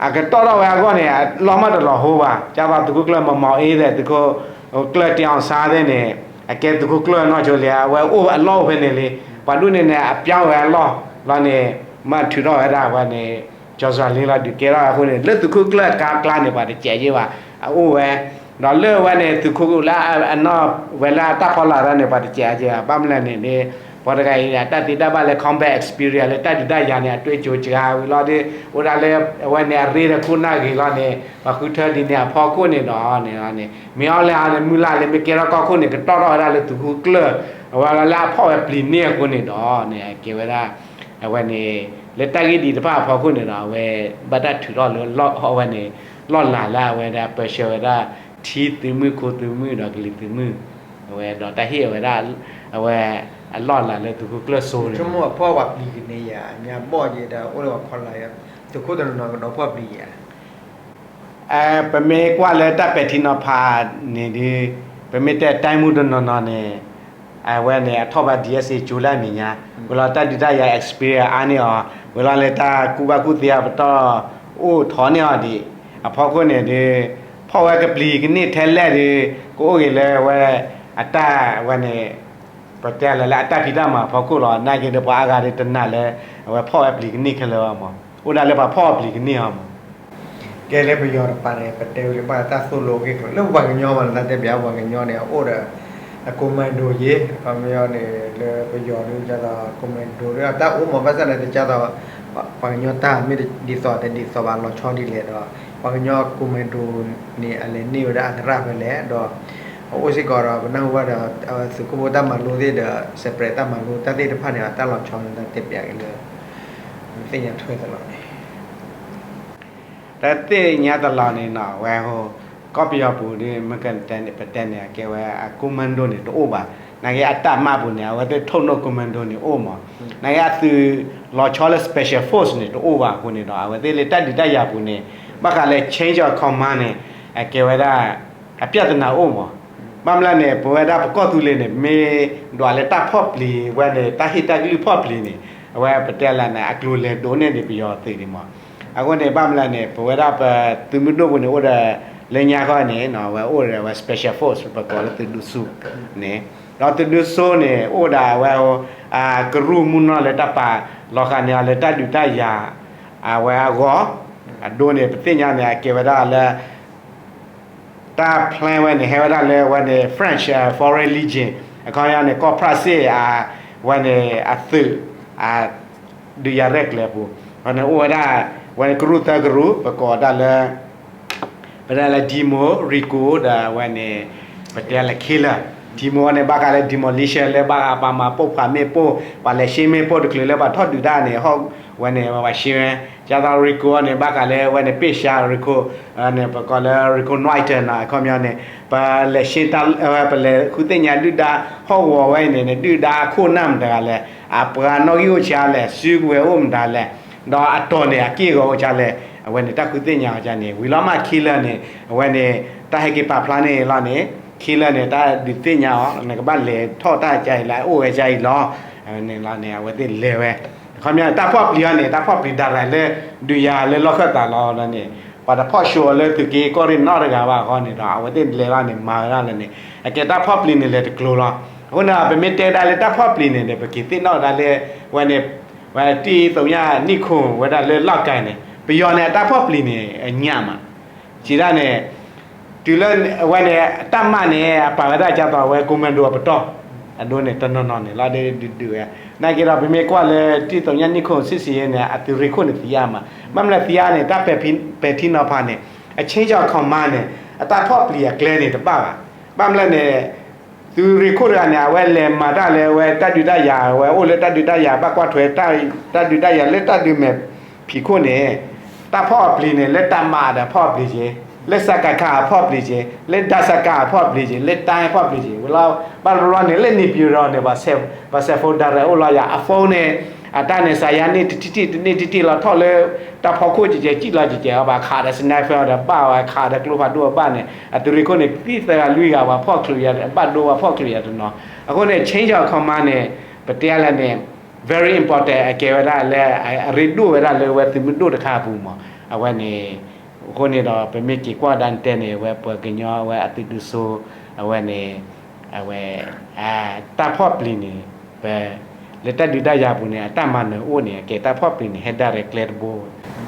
အကတီၢ်ထီၣ်ဝဲအဂီၢ်န့ၣ် လီၤမၢ်တလီၤဟိဘၣ် ဒ်သိးသုးခိၣ်ကျၢၢ်မီၤမီၤအ့သ့ၣ် သုးခိၣ်ကျၢၢ် တီၢ်အီၣ်ဆၣ်သ့ၣ်န့ၣ် အကဲသုးခိၣ်ကျၢၢ်နီၢ်ကၠိလံ အဝဲအိၣ်အလီၢ်အိၣ်ဖဲန့ၣ်လံ ပှၤဒိၣ်န့ၣ်န့ၣ် အပျီဝဲအလီၢ်လီၤန့ၣ် မၤထုးထီၣ်ဝဲဒၣ်အဝဲန့ၣ် ကၠီၤစွၤလ့လီၤ ဒုးကဲထီၣ်အဃိန့ၣ် လၢသုးခိၣ်ကျၢၢ်အကျါန့ၣ် ပှၤတစဲးက့ဘၣ် အအိၣ်ဝဲ ဒီးလၢအဝဲန့ၣ် သုးခိၣ်လၢအနီၢ်ဝဲလၢအတၢ်ဖီလာ်တၢ်န့ၣ် ပှၤတစဲးက့ဘၣ် ဘၣ်မနုၤလဲၣ်န့ၣ် ပှၤတဂၤအံၤန့ၣ် အတၢ်သ့တၢ်ဘၣ်လၢ combat experience လၢတၢ်ဒုးတၢ်ယၤန့ၣ် အတွေ့အကြုံစှၤဝံၤလီၤဒီး အိၣ်ဒၣ်လၢအဝဲန့ၣ် အရ့ဒီးခိၣ်နၢ်ဂ့ၤလီၤန့ၣ် ပှၤဃုထၢဒ်န့ၣ်အဖီခိၣ်န့ၣ်ဒီးန့ၣ် မ့ၢ်အီၤလဲၣ်န့ၣ် မုၢ်လၢ်လၢ မ့ၢ်ကဲထီၣ်ကီၢ်ခိၣ်န့ၣ် ကတီၢ်ထီၣ်ဝဲဒၣ်လၢသုးခိၣ်ကျၢၢ် အဝဲလၢအဖီၣ်ဝဲပျံၤန့ၢ်အဃိန့ၣ်ဒီးန့ၣ် ကဲဝဲဒၣ် အဝဲန့ၣ် လၢတၢ်ဂ့ၢ်ဒ်အံၤတဖၣ်အဖီခိၣ်န့ၣ်ဒီး အဝဲဘၣ်တၢ်ထုးထီၣ်လၢ အဝဲန့ၣ် လီၢ်လၤလၢအဝဲဒၣ်ပၢဆှၢဝဲဒၣ် ထံသုးမုၢ်ခိသုးမုၢ်ဒီးကလံၤသုးမုၢ် အဝဲဒီးတၢ်ဟ့ၣ်ဝဲဒၣ် အဝဲ အလီၢ်လၤလၢသုးခိၣ်ကျၢၢ်စိန့ၣ် ဆိကမိၣ်အဖီၣ်ပှၤပျံၤကန့ၢ်ယၤ ညါဘီၣ်ယဲဒီး အိၣ်လၢပှၤဖီလာ် သုးခိၣ်တနီၤနီၤကဒီးဖီၣ်ပျံၤယၤ ပမ့ၢ်ကွၢ်လၢတၢ်ပဲာ်ထံနီၤဖးန့ၣ်ဒီး ပမ့ၢ်တဲတိုင်းမှူးတနီၤနီၤန့ၣ် အဝဲန့ၣ် အထီၣ်ဘၣ် ဒီး စီ ကၠိလၢအမဲာ်ညါ ဝံၤလီၤတၢ်ဒုးတၢ်ယၤ experience အါန့ၢ်အီၤ ဝံၤလီၤလၢတၢ်ကူၣ်ဘၣ်ကူၣ်သ့အပတီၢ် အိၣ်ထီၣ်န့ၢ်အီၤဒံး အဖီခိၣ်န့ၣ်ဒီး ဖီၣ်ဝဲကပျံၤကန့ၢ်ထဲလဲၣ်ဒီး ကအိၣ်ဂ့ၤလၢဝဲ အတၢ်ဝဲန့ၣ် ပတဲလၢလၢအတၢ်ဖံးတၢ်မၤအဖီခိၣ်လီၤ. နာ်က့ဒီး ပှၤအါဂၤဒီးတနာ်လၢ အဝဲဖီၣ်ဝဲပျံၤကန့ၢ်ခဲလၢာ်ဘၣ်မး, အိၣ်ဒၣ်လၢပှၤဖီၣ်အပျံၤကန့ၢ်အီၤမး. ကဲလၢပယီၤတပၤန့ၣ် ပတဲဝံၤလၢဘၣ်တၢ်သိၣ်လိအဂ့ၢ်ကျိၤ လၢပှၤကညီမး နတၢ်တဲပျးပှၤကညီန့ၣ် အအိၣ်ဒီး အ commando ယ့ၤ ခီပညီန့ၣ် လၢပယီၤဒ်သိး commando ဒ်အတၢ်အိၣ်မး ဘၣ်ဆၣ်န့ၣ် တကးသိး ပှၤကညီတၢ်မ့ၢ်ဒ်သိးတဒ်သိးဘၣ် လီၤဆီဒ်လဲၣ်ဒီး ပှၤကညီ commando န့ၣ် အလဲၤန့ၢ်ဝဲဒၣ်အသရၣ်ဖဲလဲၣ်ဒီး အအိၣ်စ့ၢ်ကီးဒီး ပနၢ်ဟူဘၣ်ဒီး သုးခိၣ်ဖိတၢ်မၤလိသ့ၣ်ဒီး separate တၢ်မၤလိတၢ်သ့ၣ်တဖၣ်န့ၣ် တၢ်လီၤဆီန့ၣ်တၢ်တဲပျးက့ၤလၢ သ့ၣ်ညါထွဲသလီၤန့ၣ် တၢ်သ့ၣ်ညါတလီၤန့ၣ်နီၤ ဝဲဟိ ကီၢ်ပယီၤပူၤဒီး မ့ၢ်ကတဲန့ၣ် ပတဲန့ၣ် အကဲဝဲအ commando န့ၣ် တအိၣ်ဘၣ်. နာ်က့အတၢ်မၢ်ပူၤန့ၣ် အဝဲသ့ၣ်ထိၣ်နီၣ် commando န့ၣ်အိၣ်မး. နာ်က့အသုးလီၤဆီလၢ special force န့ၣ် တအိၣ်ဘၣ်အဃိန့ၣ်ဒီး အဝဲသ့ၣ်လၢတၢ်ဒုးတၢ်ယၤပူၤန့ၣ် ဘၣ်ဃးလၢ change of command န့ၣ် အကဲဝဲဒၣ် အပြဿနာအိၣ်မး. ဘၣ်မနုၤလဲၣ်န့ၣ် ပဝဲဒၣ်ပကီၢ်သူလ့ၤန့ၣ် မ့ၢ်ဒွးလၢတၢ်ဖီၣ်ပျံၤဝဲန့ၣ် တၢ်ဟ့ၣ်တၢ်ကလုၢ်ဖီၣ်ပျံၤန့ၣ် အဝဲပတဲလၢန့ၣ် အကျိၤလဲၤဒိးန့ၢ်ဒံးပယီၤသုးဒံးမး. အဃိန့ၣ် ဘၣ်မနုၤလဲၣ်န့ၣ် ပဝဲဒၣ်ပသုးမုၢ်ဒိၣ်ပူၤန့ၣ် အိၣ်ဒီးလၢညါခီန့ၣ် အဝဲအိၣ်ဒီးဝဲ special force ပကိးလၢသုးဒူစိန့ၣ်, ဒီးသုးဒူစိန့ၣ် အိၣ်ဒၣ်ဝဲ ကရူၢ်မုၢ်နီၢ်လၢတၢ်ပာ်လီၤဃာ်န့ၢ်အီၤလၢတၢ်ဒုးတၢ်ယၤ အဝဲအဂီၢ်, အဒိန့ၣ် ပသ့ၣ်ညါန့ၣ် အကဲဝဲဒၣ်လၢ တၢ် plan ဝဲန့ၣ် ဟဲဝဲဒၣ်လၢဝဲန့ၣ် French Foreign Legion အခီပညီန့ၣ် ကီၢ်ဖြၣ်စ့ၣ် ဝဲန့ၣ်အသုး ဒုးယၤရဲၣ်ကျဲၤပူၤ, ဝဲန့ၣ်အိၣ်ဝဲဒၣ် ဝဲန့ၣ်ကရူၢ်သၢကရူၢ် ပကိးဒၣ်လၢ ပတဲလၢ Demo, Rico ဒီးဝဲန့ၣ် ပတဲလၢ Killer. Demo န့ၣ် ဘၣ်ဃးလၢ demolition လၢဘၣ်ဃးပှၤမၤပိၢ်ဖးမ့ၣ်ပိၢ် ပှၤလဲၤရှဲမ့ၣ်ပိၢ်တချုးလၢပှၤထီၣ်ဒုးတၢ်န့ၣ် ဟီၣ်ဝဲန့ၣ် ပှၤရှဲဝဲ, ကၢ်သိး Rico န့ၣ် ဘၣ်ဃးလၢဝဲန့ၣ် ပ့ၢ်ရှါ Rico န့ၣ် ပကိးလၢ Reconnoiter နီၤ အခီပညီန့ၣ် ပလဲၤရှဲတၢ် ပလဲၤဃုသ့ၣ်ညါဒုၣ်ဒါဟီၣ်ကဝီၤဝဲအံၤန့ၣ်န့ၣ် ဒုၣ်ဒါအခိၣ်နၢ်မတၤတဂၤလဲၣ်, အပှၤနီၣ်ဂံၢ်အိၣ်ဆံးလဲၣ်, စုကဝဲၤအိၣ်မတၤလဲၣ်, ဒီးအတီၢ်န့ၣ် အက့ၢ်အဂီၤအိၣ်ဆံးလဲၣ်, အဝဲန့ၣ် တၢ်ဃုသ့ၣ်ညါအီၤန့ၣ် ဝံၤလီၤမး Killer န့ၣ် အဝဲန့ၣ် တၢ်ဟဲက့ၤပာ်ဖျါန့ၢ်လီၤန့ၣ် Killer န့ၣ် တၢ်ဒုးသ့ၣ်ညါအီၤ နကဘၣ်လဲၤထီၣ်တၢ်ကါအံၤလၢအအိၣ်ဝဲကါအံၤလီၤ, န့ၣ်လီၤန့ၣ် အဝဲသ့ၣ်လဲၤဝဲ, အခီပညီ တၢ်ဖီၣ်ပျံၤအီၤန့ၣ် တၢ်ဖီၣ်ပျံၤ direct လၢ ဒုးယၤလၢလီၢ်ခၢၣ်သးလီၤန့ၣ်, ပှၤတဖီၣ်ဆှိးအီၤလၢသုးက့ကီၢ်ရ့ၣ်နီတဂၤဘၣ်အဃိန့ၣ်ဒီး အဝဲသ့ၣ်လဲၤလီၤန့ၣ် မၤဝဲဒၣ်လၢန့ၣ် အကဲတၢ်ဖီၣ်ပျံၤန့ၣ်လဲၤတကျိၤလီၤ. အဃိန့ၣ် ပမ့ၢ်တဲဒၣ်လၢတၢ်ဖီၣ်ပျံၤန့ၣ်ဒီး ပက့ၤသ့ၣ်နီၣ်ဒၣ်လၢ ဝဲန့ၣ် ဝဲတံၢ်သညါနံၣ်ခိၣ်ဝဲဒၣ်လၢလီၢ်ကၤန့ၣ် ပယီၤန့ၣ် အတၢ်ဖီၣ်ပျံၤန့ၣ် အညၣ်မး စံးဒၣ်န့ၣ် တုၤလၢအဝဲန့ၣ် အတၢ်မၢ်န့ၣ် အပာ်ဝဲဒၣ်ကၢ်သိးအဝဲ commando အပတီၢ် အဒိန့ၣ် တနီၤနီၤန့ၣ် လီၤဒုးဒုးဝဲ, နာ်က့ဒီး ပမ့ၢ်ကွၢ်လၢ တံၢ်သညါနံၣ်ခိၣ် စံးစံးယဲန့ၣ် အသုးရ့ၣ်ခိၣ်န့ၣ်သံအါမး, ဘၣ်မနုၤလဲၣ်သံအါန့ၣ် တၢ်ပဲာ်ထံနီၤဖးန့ၣ် အ change of command န့ၣ် အတၢ်ဖီၣ်ပျံၤအကျဲန့ၣ်တဘၣ်ဘၣ်, ဘၣ်မနုၤလဲၣ်န့ၣ် သုးရ့ၣ်ခိၣ်တဂၤန့ၣ် အဝဲလဲၤမၤတၢ်လၢအဝဲတၢ်ဒုးတၢ်ယၤ အဝဲအိၣ်လၢတၢ်ဒုးတၢ်ယၤ ဘၣ်ကွၢ်ထွဲ တၢ်ဒုးတၢ်ယၤလၢတၢ်ဒုးမဲာ်ဖံးခိၣ်န့ၣ် တၢ်ဖီၣ်အပျံၤန့ၣ် လၢတၢ်မၤဒီးဖီၣ်အပျံၤက့ၤ, လၢ စကခ အဖီၣ်အပျံၤက့ၤ, လၢ ဒစက အဖီၣ်အပျံၤက့ၤ, လၢတၢ်ဖီၣ်အပျံၤက့ၤ, ဝံၤလီၤ ဘၣ်တဘျီန့ၣ် လၢ နေပြည်တော် န့ၣ် ပှၤ cell phone direct အိၣ်လီၤယၤ အ phone န့ၣ် အတၢ်န့ၣ် စးယါန့ၢ်တထံၣ်ထံၣ် တန့ၢ်ထံၣ်ထံၣ်လီၤ ထီၣ်လၢ တၢ်ဖီခိၣ်ကဲကဲ စံၣ်လီၤကဲကဲ အဘၣ်ခးဒီး sniper ဒီးဘၣ်ဝဲ ခးဒီးကျိဖးဒိၣ်အဘၣ်န့ၣ် အသုးရ့ၣ်ခိၣ်န့ၣ် သံသၢဂၤလွံၢ်ဂၤ ပှၤဖီၣ်ချုးယၤ ဘၣ်ဒိပှၤဖီၣ်ချုးယၤတနီၤ, အဃိန့ၣ် change of command န့ၣ် ပတဲလၢန့ၣ် very important အကဲဝဲဒၣ်လၢ အရ့ဒိၣ်ဝဲဒၣ်လၢဝဲသုးမုၢ်ဒိၣ်တခါအပူၤမး အဝဲန့ၣ် အဃိန့ၣ်ဒီး ပမ့ၢ်က့ၤကွၢ်ဒၣ်နတဲန့ၣ် အဝဲပှၤကညီ အဝဲအသုးဒူစိ အဝဲန့ၣ် အဝဲ တၢ်ဖီၣ်ပျံၤန့ၣ် ပ လၢတၢ်ဒုးတၢ်ယၤပူၤန့ၣ် အတၢ်မၤနၢၤအိၣ်န့ၣ် အကဲတၢ်ဖီၣ်ပျံၤန့ၣ် ဟဲဒၣ်ရဲၣ်ကျဲၤတဘိ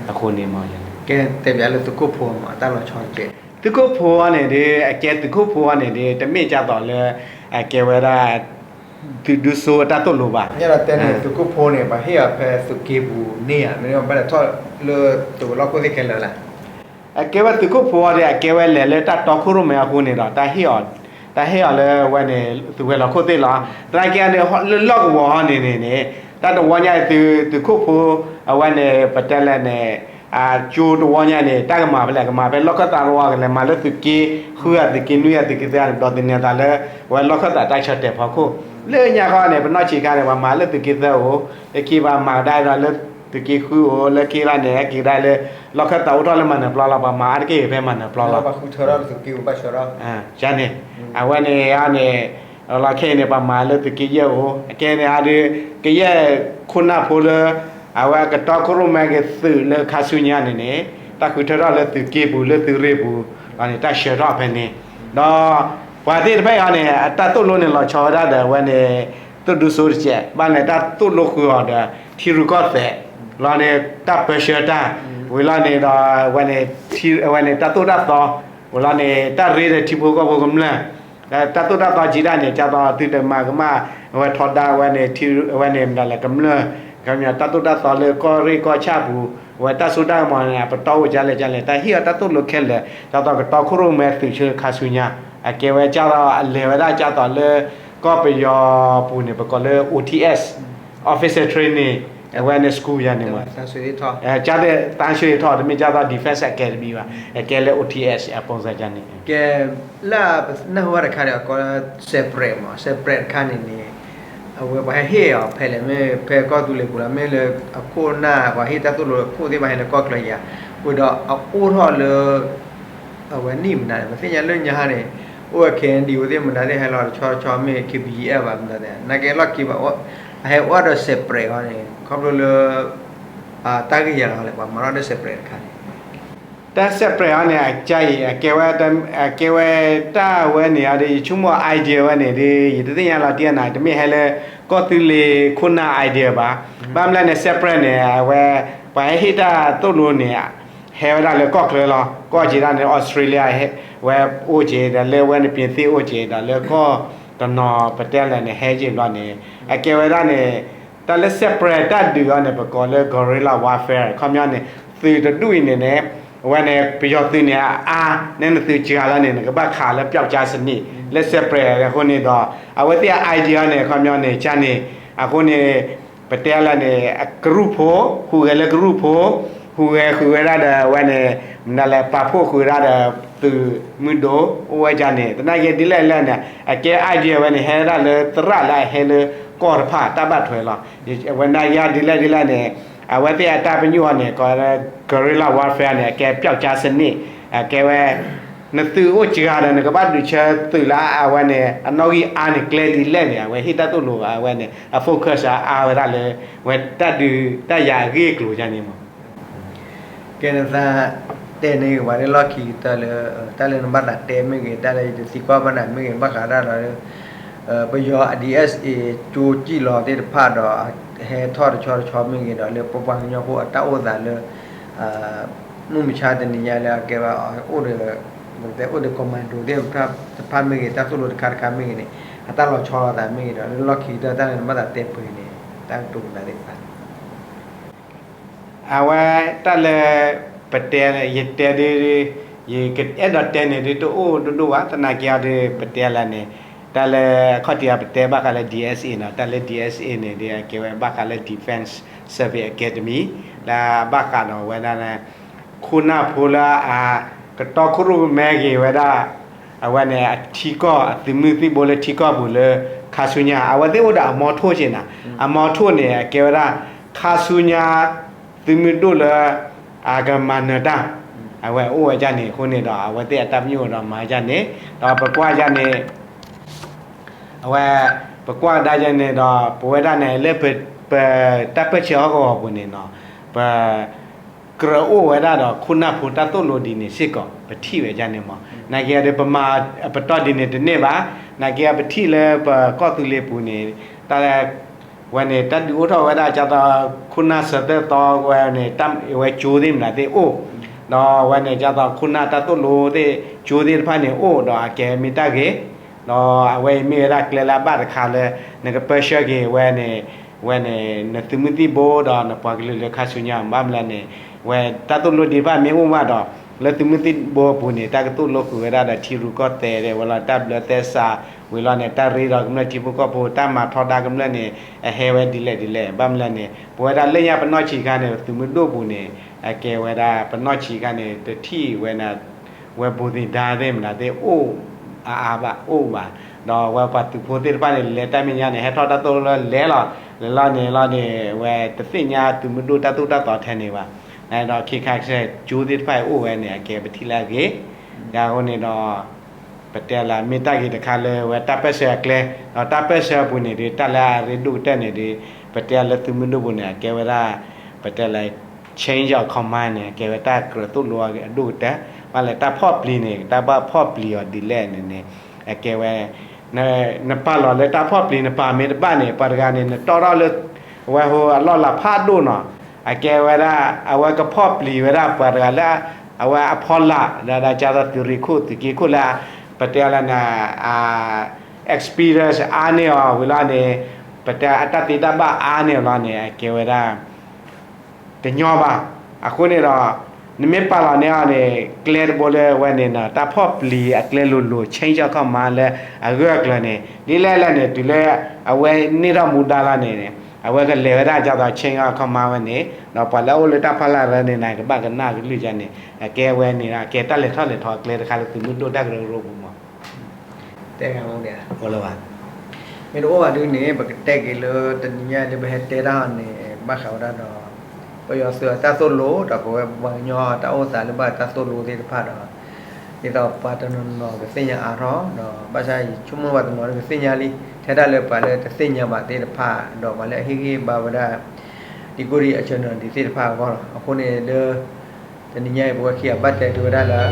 အဃိန့ၣ်မး ကဲတဲဘၣ်လၢသုးခိၣ်ဖိမး တၢ်လီၤဆီကဲ သုးခိၣ်ဖိအီၤန့ၣ်ဒီး အကဲသုးခိၣ်ဖိအီၤန့ၣ်ဒီး တမ့ၢ်ကၢ်သိးလၢ အကဲဝဲဒၣ် သုးဒူစိအတၢ်သိၣ်လိဘၣ် ယဲဒၣ်တဲန့ၣ် သုးခိၣ်ဖိန့ၣ် ပှၤဟ့ၣ်အီၤဖဲသုးက့ပူၤန့ၣ်ဧါ မ့ၢ်ဘၣ်လဲၤထီၣ်လၢသုးဝဲၤလီၢ်ခိၣ်သ့ၣ်ခဲလၢာ်လဲၣ် အကဲဝဲသုးခိၣ်ဖိအီၤဒီး အကဲဝဲလဲၤလၢတၢ်တီခိၣ်ရိၣ်မဲအဃိန့ၣ်ဒီး တၢ်ဟ့ၣ်အီၤလၢဝဲန့ၣ် သုးဝဲၤလီၢ်ခိၣ်သ့ၣ်လီၤ. သနာ်က့န့ၣ် လၢလီၢ်ကဝီၤအီၤန့ၣ်န့ၣ်န့ၣ် တၢ်တဝီညါသုး သုးခိၣ်ဖိ အဝဲန့ၣ် ပတဲလဲၣ်န့ၣ် ကၠိတဝီညါန့ၣ် တၢ်ကမၤဖဲလဲၣ် ကမၤဖဲလီၢ်ခၢၣ်သးတဝီ ကလဲၤမၤလၢသုးက့ ဃုဂၤသုးက့ နွံဂၤသုးက့သ့ၣ်န့ၣ် ဒိးသန့ၤအသးလၢ ဝဲလီၢ်ခၢၣ်သးတၢ်ဆၢတဲာ်ဖီခိၣ် လၢညါခီန့ၣ် ပနီၢ်ဆံးခါန့ၣ် ပှၤမၤလၢသုးက့သၢအိၣ် လၢခံပှၤမၤကဒါဒီးလၢသုးက့ဃုအိၣ် လၢခံလီၤန့ၣ် ဟဲက့ၤကဒါလၢ လီၢ်ခၢၣ်သးအိၣ်ထီၣ်လၢမၤနၢၤပျီလီၤ ပှၤမၤအါတက့ၢ်ဖဲမၤနၢၤပျီလီၤ ယန့ၣ် အဝဲန့ၣ်အန့ၣ် လီၤခဲအံၤန့ၣ် ပှၤမၤလၢသုးက့ယဲၢ်အိၣ် အကဲန့ၣ်အါဒီး ကယဲၢ်ခိၣ်နၢ်ဖိလၢ အဝဲအကတီခိၣ်ရိၣ်မဲက့ၤသုးလၢခါဆူညါန့ၣ်န့ၣ် တၢ်ဃုထၢထီၣ်လၢသုးက့ပူၤလၢသုးရ့ၣ်ပူၤ လီၤန့ၣ် တၢ်ဆှၢထီၣ်ဖဲန့ၣ် ဒီး ပှၤသ့ၣ်တဖၣ်အံၤန့ၣ် အတၢ်သိၣ်လိန့ၣ်လီၤဆီဝဲဒၣ်ဒီး အဝဲန့ၣ် သုးဒူစိတစဲး ဘၣ်န့ၣ် တၢ်သိၣ်လိဃုာ်အီၤဒီး ထံရူၢ်ကီၢ်သဲး လီၤန့ၣ် တၢ်ပၢဆှၢတၢ် ဝံၤလီၤန့ၣ်ဒီး အဝဲန့ၣ် အဝဲန့ၣ် တၢ်သိၣ်တၢ်သီ ဝံၤလီၤန့ၣ် တၢ်ရ့ဒီးထံဖိကီၢ်ဖိကမျၢၢ် တၢ်သိၣ်တၢ်သီကံဒၣ်န့ၣ် ကၢ်သိးသုတမၤကမၣ် အဝဲထီဒါဝဲန့ၣ် ထံ အဝဲန့ၣ်မတၤလဲၣ် ကမျၢၢ် ခီပညီတၢ်သိၣ်တၢ်သီလၢကီၢ်ရ့ၣ်ကီၢ်ဆၣ်ပူၤ အဝဲတၢ်စိတၢ်ကမီၤန့ၣ် အပတီၢ်အိၣ်ကလဲၣ်ကလဲၣ် တၢ်ဟ့ၣ်အီၤတၢ်သိၣ်လိခဲလၢာ် ကၢ်သိးကတီခိၣ်ရိၣ်မဲသုးဆၢခါဆူညါ အကဲဝဲကၢ်သိးအလဲၤဝဲဒၣ်ကၢ်သိးလၢ ကီၢ်ပယီၤပူၤန့ၣ် ပကိးလၢ O T S Officer Training အဝဲန့ၣ် school ယၤန့ၣ်မး, ကၢ်သ့ၣ်တၢ်ဆှၢထီၣ် တမ့ၢ်ကၢ်သိး defense academy ဘၣ်, အကဲလၢ O T S အပုံစံယၤန့ၣ်, ကဲလၢနၢ်ဟူဝဲတခါဒီး အကိးလၢ separate မး separate တခါန့ၣ်န့ၣ် အဝဲပှၤဟဲဟ့ၣ်အီၤဖဲလဲၣ် မ့ၢ်ဖဲကီၢ်သူလ့ၤပူၤလီၤ မ့ၢ်လၢအခိၣ်နၢ် ပှၤဟ့ၣ်တၢ်သိၣ်လိအခိၣ်သ့ၣ်တဖၣ်ဟဲလၢကီၢ်ချၢယၤ, ဝံၤဒီးအအိၣ်ထီၣ်လၢ အဝဲနံၣ်မနုၤလဲၣ် ပသ့ၣ်ညါလၢညါန့ၣ် အိၣ်ဝဲ K N D O သ့ၣ်မနုၤသ့ၣ်ဟဲလီၤတဆီတဆီမ့ၢ် K P G F ဘၣ်မနုၤသ့ၣ် နာ်က့လီၢ်ခံဘၣ် အဟဲအိၣ်ဒီး separate အီၤန့ၣ် ခီဖျိလၢ တၢ်ဂ့ၢ်ယၤလီၤလဲၣ် ပှၤမၤထီၣ်ဒီး separate တခါန့ၣ် တၢ် separate အီၤန့ၣ် အကါအံၤ အကဲဝဲ အကဲဝဲတၢ်ဝဲန့ၣ်အီၤဒီး ယဆိကမိၣ် idea ဝဲန့ၣ်ဒီး ယတသ့ၣ်ညါလီၤတံၢ်နၤ တမ့ၢ်ဟဲလၢ ကီၢ်သူလ့ၤခိၣ်နၢ် idea ဘၣ်. ဘၣ်မနုၤလဲၣ်န့ၣ် separate န့ၣ် အဝဲ ပှၤဟဲဟ့ၣ်တၢ်သိၣ်လိန့ၣ် ဟဲဝဲဒၣ်လၢကီၢ်ချၢလီၤ. ကီၢ်က့ၤဒၣ်န့ၣ် Australia ဝဲအိၣ်က့ၤ ဒီးလၢဝဲန့ၣ် ပြင်သစ် အိၣ်က့ၤ ဒီးလၢကီၢ်တနီၤ ပတဲလဲၣ်န့ၣ် ဟဲက့ၤဘျီန့ၣ် အကဲဝဲဒၣ်န့ၣ် တၢ်လၢ separate တၢ်ဒုးအီၤန့ၣ် ပကိးလၢ guerrilla warfare ခီပညီန့ၣ် သုးတဒူၣ်အံၤန့ၣ်န့ၣ် အဝဲန့ၣ် ပယီၤသုးန့ၣ်အါ နဲနသုးစှၤလီၤန့ၣ် နကဘၣ်ခးလၢပျောက်ကျားစနစ် လၢ separate အဃိန့ၣ်ဒီး အဝဲသ့ၣ်အ idea န့ၣ် ခီပညီန့ၣ် ကန့ၣ် အဃိန့ၣ် ပတဲလၢန့ၣ် ကရူၢ်ဖိ ဟူးဂဲၤလၢကရူၢ်ဖိ ဟူးဂဲၤဃုာ်ဝဲဒၣ်ဒီး အဝဲန့ၣ် မနုၤလဲၣ် ပာ်ဖှိၣ်ဃုာ်ဝဲဒၣ်ဒီး သုးမုၢ်ဒိၣ် အိၣ်ဝဲဒၣ်န့ၣ် သနာ်က့ဒ်လဲၣ်လဲၣ်န့ၣ် အကဲ idea ဝဲန့ၣ် ဟဲဒၣ်လၢသရၣ်လၢအဟဲလၢကီၢ်တဖၣ်တၢ်ဘၣ်ထွဲလီၤ. အဝဲနာ်က့ဒ်လဲၣ်ဒ်လဲၣ်န့ၣ် အဝဲသ့ၣ်အတၢ်ပညိၣ်အီၤန့ၣ် ကိးဝဲ guerrilla warfare န့ၣ် အကဲပျောက်ကျားစနစ် အကဲဝဲ နသုးအိၣ်စှၤဒီး နကဘၣ်ဒုးဆၢသုးလၢအဝဲန့ၣ် အနီၣ်ဂံၢ်အါန့ၣ် ကျဲဒ်လဲၣ်န့ၣ် အဝဲဟ့ၣ်တၢ်သိၣ်လိအဝဲန့ၣ် အ focus အါဝဲဒၣ်လၢ ဝဲတၢ်ဒုးတၢ်ယၤအဂ့ၢ်အကျိၤဒ်န့ၣ်မး ကဲနသး တဲန့ၢ်က့ၤပှၤလၢလီၢ်ခံကတၢၢ်လၢ တၢ်လၢနဘၣ်သးတဲမ့ၢ်ဂ့ၤ တၢ်လၢယတသံကွၢ်ဘၣ်နၤမ့ၢ်ဂ့ၤ ဘၣ်ဃးဒၣ်ဒီးလၢ ပယီၤ D S A ကၠိကံၣ်လီၤသ့ၣ်တဖၣ်ဒီး ဟဲထီၣ်တဆီတဆီမ့ၢ်ဂ့ၤဒီး လၢပပှၤကညီဖိအတၢ်အိၣ်သးလၢ မုၢ်မဆါတနံၤညါလၢအကဲဘၣ်အိၣ်ဒီး အိၣ်ဒီး commando သ့ၣ်တဖၣ်မ့ၢ်ဂ့ၤ တၢ်သိၣ်လိတခါတခါမ့ၢ်ဂ့ၤန့ၣ် အတၢ်လီၤဆီလိာ်သးမ့ၢ်ဂ့ၤဒီး လၢလီၢ်ခံကတၢၢ်တၢ်လၢနဘၣ်သးတဲပှဲၤန့ၣ် တၢ်ကတိၤနၤသ့ၣ်တဖၣ် အဝဲတၢ်လၢ ပတဲ ယတဲဒ် ယကအဲၣ်ဒိးတဲန့ၣ်ဒ်တအိၣ်ဒိၣ်ဒိၣ်ဘၣ် သနာ်က့အီၤဒီး ပတဲလၢန့ၣ် တၢ်လၢ အခီၣ်ထံးအပတဲဘၣ်ဃးလၢ D S A နီၤ တၢ်လၢ D S A န့ၣ်ဒီး အကဲဝဲဘၣ်ဃးလၢ Defense Service Academy လၢဘၣ်ဃးဒီးဝဲဒၣ် ခိၣ်နၢ်ဖိလၢအ ကတီခိၣ်ရိၣ်မဲဂ့ၤဝဲဒၣ် အဝဲန့ၣ် အထံကီၢ် အသုးမုၢ်သံၣ်ဘိလၢထံကီၢ်ပူၤလၢ ခါဆူညါ အဝဲသ့ၣ်အိၣ်ဒီးအမီထိၣ်က့ၤနၤ အမီထိၣ်န့ၣ် အကဲဝဲဒၣ် ခါဆူညါ သုးမုၢ်ဒိၣ်လၢ အကမၤနၢၤတၢ် အဝဲအိၣ်ဝဲဒၣ်န့ၣ် အဃိန့ၣ်ဒီး အဝဲသ့ၣ်အတၢ်ပညိၣ်ဒီးမၤဒ်န့ၣ် ဒီးပကွၢ်ဒ်န့ၣ် အဝဲ ပကွၢ်ကဒါက့ၤန့ၣ်ဒီး ပဝဲဒၣ်န့ၣ် လၢပ ပတၢ်ပၢၢ်ဆၢဟီၣ်ကဝီၤပူၤန့ၣ်နီၤ ပ ကြၢးအိၣ်ဝဲဒၣ်ဒီးခိၣ်နၢ်ဖိတၢ်သိၣ်လိဒ်န့ၣ်စ့ၢ်ကီး ပထံၣ်ဝဲဒ်န့ၣ်မး နာ်က့ဒီး ပမၤပတီၢ်ဒ်န့ၣ်တန့ၢ်ဘၣ် နာ်က့ပထံၣ်လၢပကီၢ်သူလ့ၤပူၤန့ၣ် တၢ် ဝဲန့ၣ် တၢ်ဒုးအိၣ်ထီၣ်ဝဲဒၣ် ကၢ်သိး ခိၣ်နၢ်ဆၢသၢသီဝဲန့ၣ် တၢ်ဝဲကၠိသ့ၣ်မနုၤသ့ၣ်အိၣ် ဒီးဝဲန့ၣ် ကၢ်သိး ခိၣ်နၢ်တၢ်သိၣ်လိသ့ၣ် ကၠိသ့ၣ်တဖၣ်န့ၣ်အိၣ် ဒီးအကဲမ့ၢ်တၢ်ဂ့ၤ ဒီးအဝဲအံၤမ့ၢ်ဝဲဒၣ်ကျဲလၢအဘၣ်တခါလၢ နကပၢဆှၢက့ၤဝဲန့ၣ် ဝဲန့ၣ် နသုးမုၢ်သံၣ်ဘိဒီးနပှၤကလုာ်လၢခါဆူညါ ဘၣ်မနုၤလဲၣ်န့ၣ် ဝဲတၢ်သိၣ်လိဒ်တဖၣ်မ့ၢ်အိၣ်ဘၣ်ဒီး လၢသုးမုၢ်သံၣ်ဘိအပူၤန့ၣ် တၢ်ကသိၣ်လိဃုာ်ဝဲဒၣ်ဒီးထံရူၢ်ကီၢ်သဲး ဝဲလီၤတၢ်ဘျၢသဲစး ဝံၤလီၤန့ၣ် တၢ်ရ့ဒီးကမျၢၢ်ထံဖိကီၢ်ဖိ တၢ်မၤထီဒါကမျၢၢ်န့ၣ် အဟဲဝဲဒ်လဲၣ်ဒ်လဲၣ် ဘၣ်မနုၤလဲၣ်န့ၣ် ပဝဲဒၣ်လၢညါပနီၢ်ဆံးခါန့ၣ် သုးမုၢ်ဒိၣ်ပူၤန့ၣ် အကဲဝဲဒၣ်ပနီၢ်ဆံးခါန့ၣ် တထံၣ်ဝဲန့ၣ် ဝဲဘူးသ့ၣ်ဒါသ့ၣ်မနုၤသ့ၣ်အိၣ် အါအါဘၣ်အိၣ်ဘၣ် ဒီးဝဲပှၤသုးဖိသ့ၣ်တဖၣ်န့ၣ် လဲၤတၢ်မဲာ်ညါန့ၣ် ဟဲထီၣ်တၢ်သိၣ်လိလၢလဲၤလီၤ လဲၤလီၤန့ၣ်လီၤန့ၣ် ဝဲတသ့ၣ်ညါသုးမုၢ်ဒိၣ်တၢ်သိၣ်တၢ်သီထဲန့ၣ်ဘၣ် ဒီးခဲခါကစၢ်ကၠိသ့ၣ်တဖၣ်အံၤအိၣ်ဝဲန့ၣ် အကဲပထံၣ်လၢအဂ့ၤ ယၤအဃိန့ၣ်ဒီး ပတဲလၢမ့ၢ်တၢ်ဂ့ၤတခါလၢဝဲတၢ်ပၢၢ်ဆၢအကျဲ ဒီးတၢ်ပၢၢ်ဆၢအပူၤန့ၣ်ဒီး တၢ်လၢအရ့ဒိၣ်ကတၢၢ်န့ၣ်ဒီး ပတဲလၢသုးမုၢ်ဒိၣ်ပူၤန့ၣ် အကဲဝဲဒၣ် ပတဲလၢ change of command န့ၣ် အကဲဝဲတၢ်ကြၢးသိၣ်လိအဒိၣ်ကတၢၢ် ဘၣ်လဲၣ်တၢ်ဖီၣ်ပျံၤန့ၣ် တၢ်ဘၣ်ဖီၣ်ပျံၤအီၤဒ်လဲၣ်န့ၣ်န့ၣ် အကဲဝဲ နပာ်လီၤလၢတၢ်ဖီၣ်ပျံၤ နပာ်မ့ၢ်တဘၣ်န့ၣ် ပှၤတဂၤန့ၣ် နတီၣ်ထီၣ်လၢ ဝဲဟိအလီၢ်လၤဖးဒိၣ်နီၤ အကဲဝဲဒၣ် အဝဲကဖီၣ်ပျံၤဝဲဒၣ်ပှၤတဂၤလၢ အဝဲအဖီလာ် ဒီးဒ်ကၢ်သိးသုးရ့ၣ်ခိၣ် သုးက့ခိၣ်လၢ ပတဲလၢန experience အါန့ၢ်အီၤဝံၤလီၤန့ၣ် ပတဲအတၢ်သ့တၢ်ဘၣ်အါန့ၢ်အီၤလီၤန့ၣ် အကဲဝဲဒၣ် တညီဘၣ်. အဃိန့ၣ်ဒီး နမ့ၢ်ပာ်လီၤန့ၢ်အီၤန့ၣ် ကျဲတဘိလၢဝဲန့ၣ်နီၤ တၢ်ဖီၣ်ပျံၤအကျဲလိၤလိၤ change of command လၢအဂၢၢ်အကျၢၤန့ၣ် ဒ်လဲၣ်လဲၣ်န့ၣ် တုၤလၢအဝဲန့ၢ်ထီၣ်မူဒါလီၤန့ၣ် အဝဲကလဲၤဝဲဒၣ်ဒ်သိး change of command ဝဲန့ၣ် ဒီးပှၤလၢအအိၣ်လၢတၢ်ဖီလာ်ရၢန့ၣ် နကဘၣ်ကနၣ်ကလုၢ်ဒ်န့ၣ် အကဲဝဲန့ၣ်ဒီး အကဲတၢ်လဲၤထီၣ်လဲၤထီအကျဲတခါလၢသုးမုၢ်ဒိၣ်တၢ်ကရၢကရိပူၤမး. တဲဂၤမ့ၢ်န့ၣ် အိၣ်လၢၤဘၣ်. မ့ၢ်တအိၣ်ဘၣ်ဒုန့ၣ် ပကတဲက့ၤလၢတနံၤညါလၢပဟဲတဲတၢ်အီၤန့ၣ် ဘၣ်ဃးဝဲဒၣ်ဒီး ပယီၤသုးအတၢ်သိၣ်လိ ဒီးပဝဲပှၤကညီတၢ်အိၣ်သးလၢဘၣ်တၢ်သိၣ်လိသ့ၣ်တဖၣ်ဒီး ဒ်သိးပှၤတနီၤနီၤကသ့ၣ်ညါအါထီၣ် ဒီးဘၣ်ဆၣ်ယဆိကမိၣ်ပှၤတနီၤကသ့ၣ်ညါလံ ထဲဒၣ်လၢပှၤလၢတသ့ၣ်ညါဘၣ်သ့ၣ်တဖၣ် ဒီးပှၤလၢအဟ့ၣ်ဂံၢ်ဘါဝဲဒၣ် ဒံကိၣ်ဒံအ channel ဒံးသ့ၣ်တဖၣ်အဂီၢ်လီၤ. အဃိန့ၣ်လၢ တနံၤညါအံၤ ပဝဲခံဂၤဘၣ်တဲက့ၤဝဲဒၣ်လၢ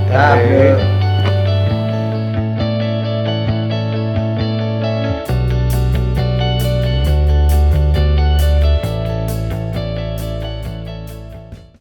တၢ်ဘျုး